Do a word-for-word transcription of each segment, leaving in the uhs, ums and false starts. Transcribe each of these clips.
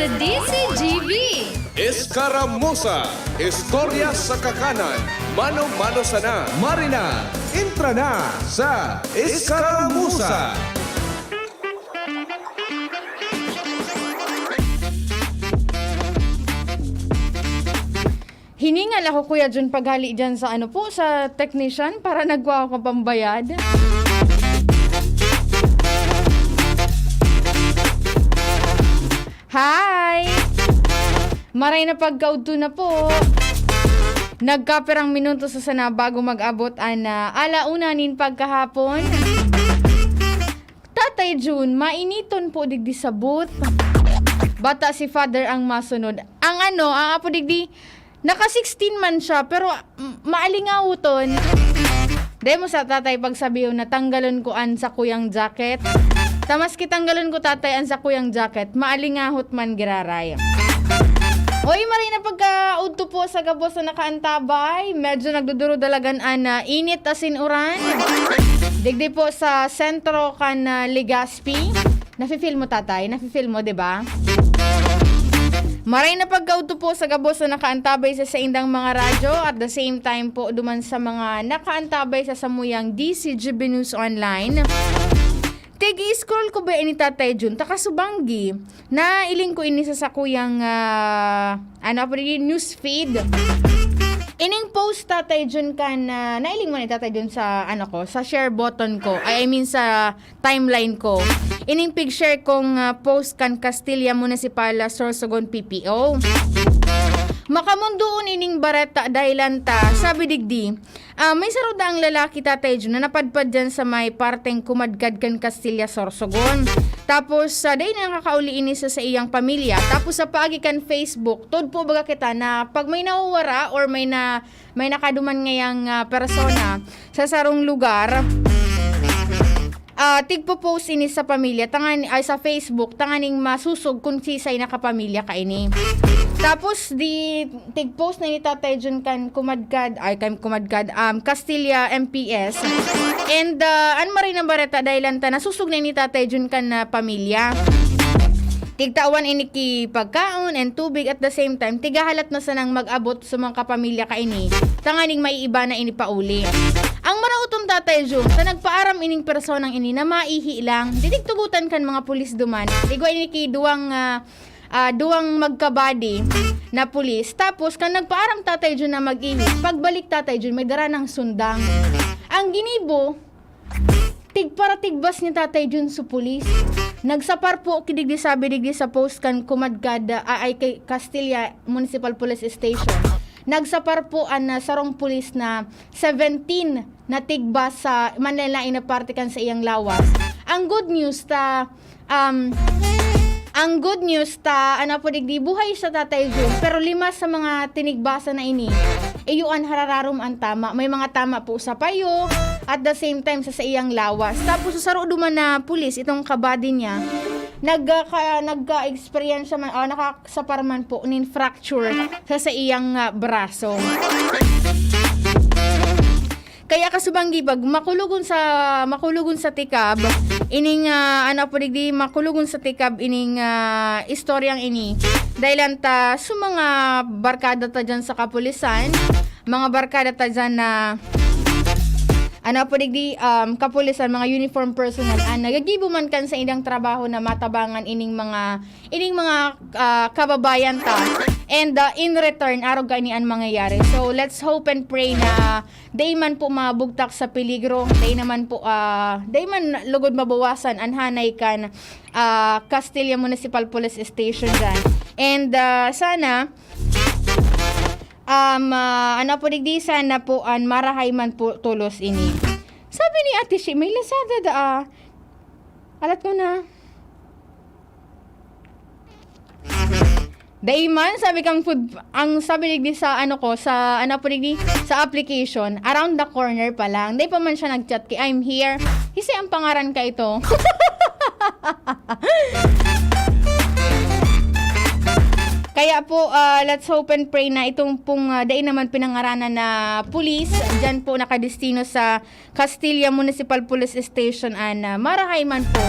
D C G B. Escaramuza, istorya sa kakanan, mano-mano sana. Marina, entra na sa Escaramuza. Hiningal ako, Kuya Jun, paghali dyan sa ano po, sa technician para nagwa ako pambayad. Hi! Maray na pagkaudto na po. Nagkapirang minuto sa sana bago mag-abot an, ah, ala una nin pagkahapon. Tatay Jun, mainiton po digdi sa booth. Bata si Father ang masunod. Ang ano, ang apo digdi, naka sixteen man siya, pero, mm, maalingawoton. Dai mo sa tatay pagsabihon na tanggalon ko an sakuyang jacket. Ta maski tanggalon ko, tatay, an sakuyang jacket, maalingahot man giraray. Oy, maray na pagkaudto po sa gabos na nakaantabay. Medyo nagduduro dalagan an, ah, init asin uran. Digdi po sa sentro kan, ah, Legazpi. Nafe-feel mo, tatay? Nafe-feel mo, di ba? Maray na pagkaudto po sa gabos na nakaantabay sa saindang mga radyo. At the same time po, duman sa mga nakaantabay sa samuyang D C G B News Online. Tig-i-scroll ko ba ini, Tatay Jun? Ta kasubanggi, nailing ko ini sa sakuyang, ah, ano po rin, news feed. Ining post, Tatay Jun, kan, ah, nailing mo ni Tatay Jun sa, ano ko, sa share button ko. Ay, I mean, sa timeline ko. Ining pig-share kong, ah, post kan Castilla Municipal, ah, Sorsogon P P O. Makamundoon ining bareta dahilan ta, sabi digdi, ah, may saro daang lalaki, Tatay Jun, na napadpad dyan sa may parteng kumadkad kan Castilla, Sorsogon. Tapos, ah, dai na nakakauli ini sa, sa iyang pamilya. Tapos sa paagi kan Facebook, tod po baga kita na pag may nawawara or may na, may nakaduman ngayang, ah, persona sa sarong lugar, ah, tigpo-post ini sa pamilya, tangan-, ay, sa Facebook, tanganing masosog kun sisay na kapamilya kaini. Tapos, di, tig-post na ni Tatay Jun kan kumadkad, ay, kan kumadkad, um, Castilla M P S. And, ah, an maray na bareta, dahilan ta nasosog na ni Tatay Jun kan, ah, pamilya. Tigtawan ini ki pagkaon and tubig, at the same time, tigahalat na sanang mag-abot sa mga kapamilya kaini, tanganing maiiba na ini pauli. Ang maraot tong Tatay Jun, ta nagpaaram ining personang ini na maihi lang. Didig tugutan kan mga pulis duman. Igwa ini ki duwang, ah, ah, duwang magkabadi na pulis. Tapos, kan nagpaaram Tatay Jun na mag-ihi, pagbalik Tatay Jun, may dara nang sundang. Ang ginibo, tigparatigbas ni Tatay Jun sa pulis. Nagsapar po, ki digdi sabi digdi sa post kan kumadkad, ah, ay kay Castilla Municipal Police Station. Nagsapar po an, ah, sarong pulis na seventeen na tigbas sa manlaen-laen na parte kan sa iyang lawas. Ang good news ta, um, ang good news ta, ano po digdi, buhay siya, Tatay Jun, pero lima sa mga tinigbasan na ini, iyo an harararom an tama. May mga tama po sa payo, at the same time sa, sa iyang lawas. Tapos sa saro duman na pulis, itong kabadi niya, nagka-, nagka-eksperyensya man, o nakasapar man po nin fracture sa, sa iyang, ah, braso. Kaya kasubanggi, pag makulogon sa, makulogon sa tikab, ining, ah, ano po digdi, makulogon sa tikab ining, ah, istoryang ini. Dahilan ta sa mga barkada ta dyan sa kapulisan, mga barkada ta dyan na, ano po digdi, um, kapulisan, mga uniform personnel, ah, nagagibo man kan sa ilang trabaho na matabangan ining mga, ining mga, ah, kababayan ta. And, ah, in return, arog kaini an mangyayari. So, let's hope and pray na dai man po mabugtak sa peligro, dai naman po, ah, dai man lugod mabawasan an hanay kan, ah, Castilla Municipal Police Station dyan. And, ah, sana, um, ah, ano po digdi, sana po an marahay man po tolos ini. Sabi ni Ate Shi, may Lazada da, ah. Alat ko na. Dai man, sabi kang food, ang sabi digdi sa ano ko, sa ano po digdi, sa application, around the corner pa lang. Dai pa man siya nag-chat ki, "I'm here." Kasi ang pangaran ka ito. Kaya po, ah, let's hope and pray na itong pong, ah, dai naman pinangaranan na pulis, dyan po nakadestino sa Castilla Municipal Police Station an, ah, marahay man po.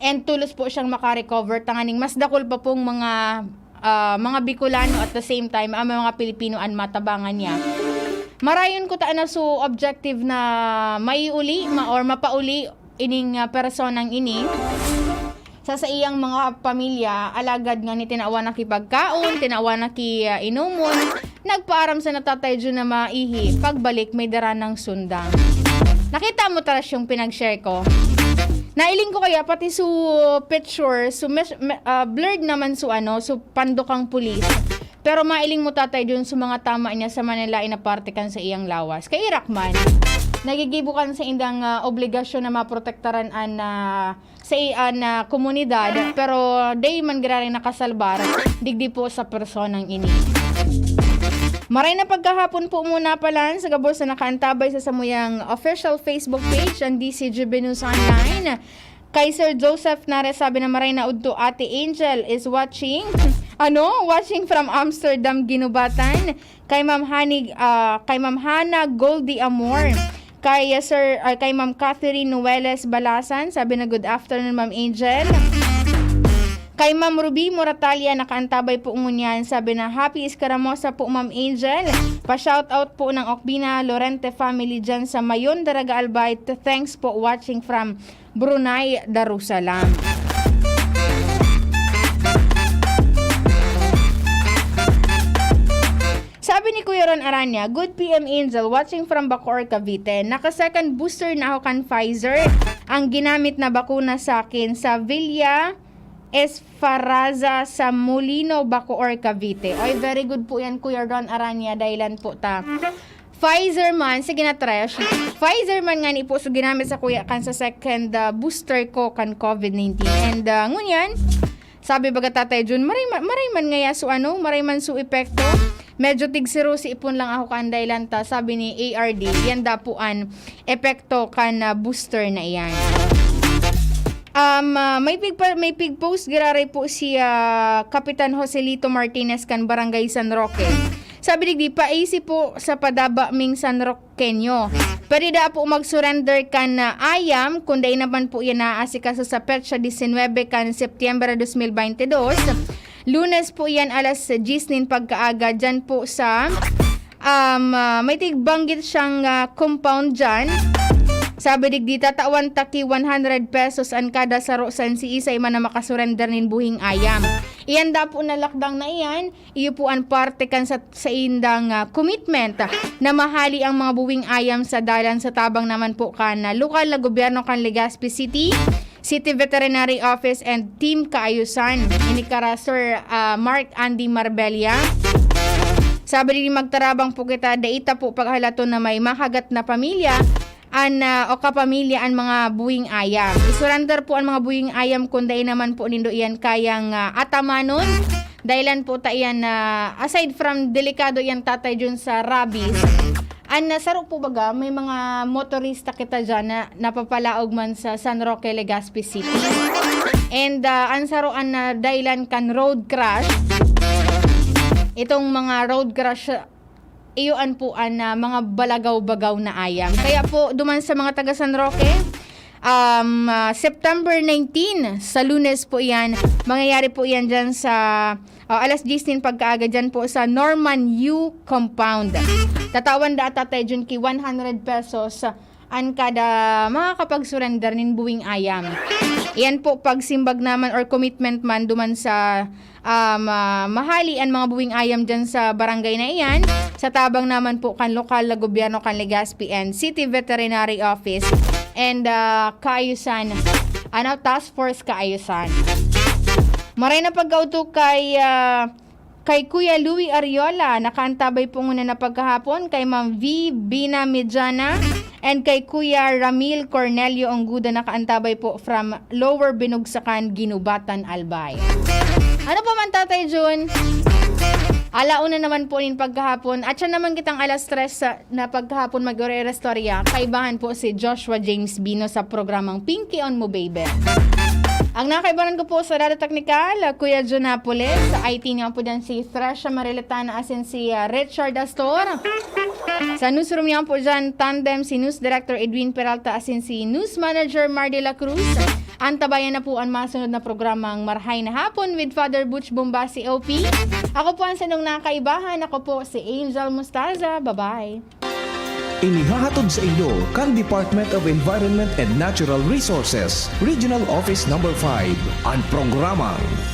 and tulos po siyang makarecover, tanganing mas dakul pa pong mga, ah, mga Bicolano, at the same time, ang mga Pilipino an matabangan niya. Marayon ko ta na su objective na maiuli ma-, or mapauli ining, ah, personang ini sa saiyang mga pamilya, alagad nga ni tinawan na ki pagkaon, tinawan na ki, ah, inomon, nagpaaram sa natatay Jun na maihi, pagbalik may dara ng sundang. Nakita mo, Trash, yung pinag-share ko? Nailing ko kaya pati su picture, su mes-, me-, ah, blurred naman su ano, su pandokang pulis. Pero mailing mo, Tatay Jun, su mga tama niya sa Manila, inaparte kan sa iyang lawas. Kairak man, nagigibo kan sa indang, ah, obligasyon na maprotektaran an, ah, sa i-, an, ah, komunidad, pero dai man giraray nakasalbar digdi po sa personang ini. Maray na pagkahapon po muna palan sa gabos na nakaantabay sa samuyang official Facebook page, ang D C G B News Online. Kay Sir Joseph Nares, sabi na, "Maray na udto, Ate Angel is watching." Ano? "Watching from Amsterdam, Ginubatan." Kay Ma'am Hanig, ah, kay Ma'am Hana Goldie Amor. Kay, ah, Sir, ah, kay Ma'am Catherine Nueles Balasan, sabi na, "Good afternoon, Ma'am Angel." Kay Ma'am Ruby Moratalia, nakaantabay po ngunyan, sabi na, "Happy Escaramosa po, Ma'am Angel. Pa-shoutout po ng Okbina Lorente family dyan sa Mayon, Daraga, Albay. Thanks po, watching from Brunei, Darussalam." Sabi ni Kuya Ron Aranya, "Good P M Angel, watching from Bacoor, Cavite. Naka-second booster na ako kan Pfizer. Ang ginamit na bakuna sa akin sa Villa Esparraza sa Molino, Bacoor, Cavite." Oy, very good po yan, Kuya Ron Aranya. Dahilan po ta Pfizer man, sige na, Trish. Pfizer man ngani po, so ginamit sa kuya kan sa second, ah, booster ko kan COVID nineteen. And, ah, ngunyan, sabi baga Tatay Jun, "Maray ma-, maray man ngaya su ano, maray man su epekto. Medyo tigsirusi ipon lang ako kan dahilan ta," sabi ni A R D. Yan dapuan, epekto kan, ah, booster na iyan. Um, ah, may pigpa-, may pig-post giraray po si, ah, Kapitan Joselito Martinez kan Barangay San Roque. Sabi digdi, "Paisi po sa padaba ming San Roqueño. Pwede da po mag-surrender kan, ah, ayam, kung dai naman po yan naaasikaso sa petsa disinwebe kan Setyembre dos mil baynte dos. Lunes po yan, alas diyes nin pagkaaga, dyan po sa, um, ah, may tigbanggit siyang, ah, compound dyan." Sabi digdi, "Tatawan ta ki one hundred pesos an kada saro san siisay man na makasurrender nin buhing ayam." Iyan dapo na lakdang na iyan, iyo po an parte kan sa, saindang, ah, commitment na mahali ang mga buwing ayam sa dalan sa tabang naman po kan, ah, lokal na gobyerno kan Legazpi City, City Veterinary Office and Team Kaayusan. Ini kara Sir, ah, Mark Andy Marbella. Sabi ni, "Magtarabang po kita, dai ta po paghalaton na may mahagat na pamilya an, ah, o kapamilya an mga buwing ayam. Isurrender po an mga buwing ayam kung dai naman po nindo iyan kayang, ah, atamanon. Dahilan po ta iyan na, aside from delikado iyan, Tatay Jun, sa rabies, an, ah, saro po baga, may mga motorista kita dyan na napapalaog man sa San Roque, Legazpi City. And, ah, an saro an, ah, dahilan kan road crash. Itong mga road crash, iyo an po an, ah, mga balagaw-bagaw na ayam. Kaya po, duman sa mga taga San Roque, um, ah, September nineteen, sa Lunes po iyan, mangyayari po iyan dyan sa, ah, alas diyes nin pagkaaga dyan po sa Norman Yu Compound. Tatawan da Tatay Jun ki one hundred pesos an kada makakapag-surrender nin buwing ayam. Iyan po, pagsimbag naman or commitment man duman sa, um, ah, mahali an mga buwing ayam dyan sa barangay na iyan, sa tabang naman po kan lokal na gobyerno kan Legazpi and City Veterinary Office and, ah, Kaayusan, ano, Task Force Kaayusan. Maray na pagkautok kay, ah, kay Kuya Louie Ariola, nakaantabay po ngunyan na pagkahapon, kay Ma'am V Bina Mediana, and kay Kuya Ramil Cornelio Ongguda, nakaantabay po from Lower Binugsakan, Ginubatan, Albay. Ano pa man, Tatay Jun? Alauna naman po nin pagkahapon. At siya naman kitang alas tres sa, na pagkahapon mag-ire-restorya. Kaibahan po si Joshua James Bino sa programang Pinky on Mo Baby. Ang nakaibahan ko po sa Radyo Teknikal, Kuya Jun Napoles. Sa I T niyo po dyan si Thrasha Mariletana asin si, ah, Richard Astor. Sa newsroom niyo po dyan, tandem si News Director Edwin Peralta asin si News Manager Mar de la Cruz. Antabayan na po ang masunod na programang Marhay na Hapon with Father Butch Bombasi, O P. Ako po ang sanong nakaibahan. Ako po si Angel Mustaza. Bye-bye. Inihahatod sa inyo kan Department of Environment and Natural Resources, Regional Office Number five, an programang